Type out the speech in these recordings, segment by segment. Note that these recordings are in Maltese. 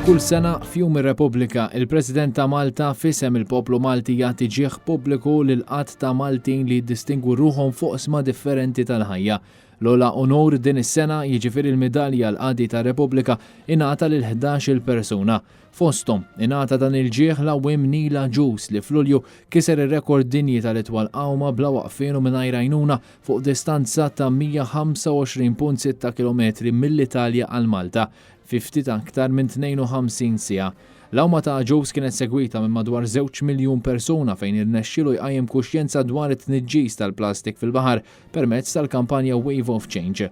Kull sena f'Jum ir-Repubblika, il-President ta' Malta f'isem il-poplu Malti jagħti ġieħ pubbliku lil għadd ta' Maltin li jiddistingwu ruħhom f'oqsma differenti tal-ħajja. L-ogħla unur din is-sena, jiġifieri l-Midalja għall-Qadi tar-Repubblika, ingħata lil 11-il persuna. Fosthom, ingħata dan il-ġieħ l-għawwiem Neil Agius li f'Lulju kiser ir-rekord dinji tal-itwal għawma bla waqfien u mingħajr għajnuna fuq distanza ta' 125.6 kilometri mill-Italja għal Malta fi ftit aktar minn 52 siegħa. L-għawma ta' Agius kienet segwita minn madwar żewġ miljun persuna fejn irnexxielu jqajjem kuxjenza dwar it-tniġġis tal-plastik fil-baħar permezz tal-kampanja Wave of Change.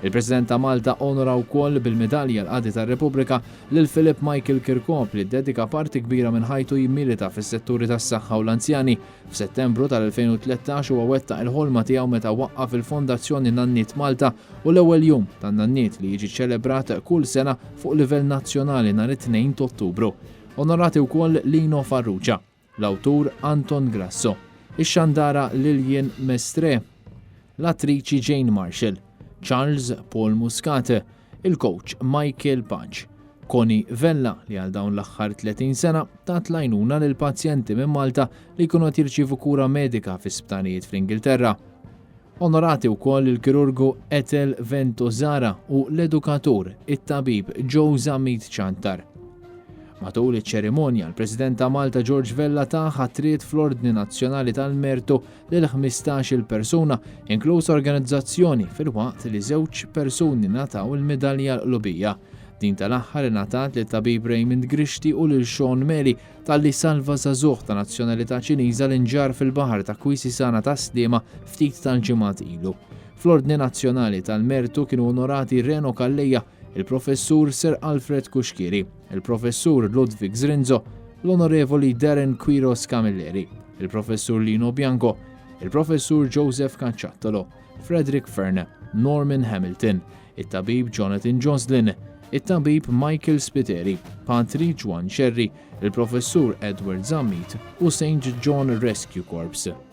Il-President ta' Malta onora wkoll bil-Midalja l-Qadi tar-Repubblika lil Philip Michael Kirkop li ddedika parti kbira minn ħajtu jimmilita fis-setturi tas-saħħa u l-anzjani. F'Settembru tal-2013 huwa wettaq il-ħolma tiegħu meta waqqaf il-Fondazzjoni Nanniet Malta u l-ewwel jum tan-nanniet li jiġi ċċelebrat kull sena fuq livell nazzjonali nhar it-Tnejn t'Ottubru. Onorati wkoll Lino Farrugia, l-awtur Anton Grasso, ix-xandara Lilian Mestre, l-attriċi Jane Marshall, Charles Paul Muscat, il-coach Michael Pace, Connie Vella li għal dawn l-aħħar 30 sena tat l-għajnuna lil pazjenti minn Malta li jkunu qed jirċievu kura medika fi sptarijiet fl-Ingilterra. Onorati wkoll il-kirurgu Ethel Ventozara u l-edukatur, it-tabib Joe Zammit Ciantar. Matul iċ-ċerimonja, l-President ta' Malta George Vella ta ħatriet fl-Ordni Nazzjonali tal-Mertu lil 15-il persuna, inkluż organizzazzjoni, filwaqt li żewġ persuni ngħataw il-Midalja l-Qlubija. Din tal-aħħar ingħatat lit-tabib Raymond Grixti u lil Sean Meli talli salva żagħżugħ ta' nazzjonalità Ċiniża li nġarr fil-baħar ta' Quisisana tas-Sliema ftit tal-ġimgħat ilu. Fl-Ordni Nazzjonali tal-Mertu kienu onorati Reno Calleja, il-Professur Sir Alfred Cuschieri, il-Professur Ludwig Zrinzo, l-Onorevoli Darren Quiros Camilleri, il-Professur Lino Bianco, il-Professur Joseph Cacciattolo, Frederick Ferne, Norman Hamilton, it-Tabib Jonathan Joslin, it-Tabib Michael Spiteri, Patri Ġwann Scerri, il-Professur Edward Zammit u St. John Rescue Corps.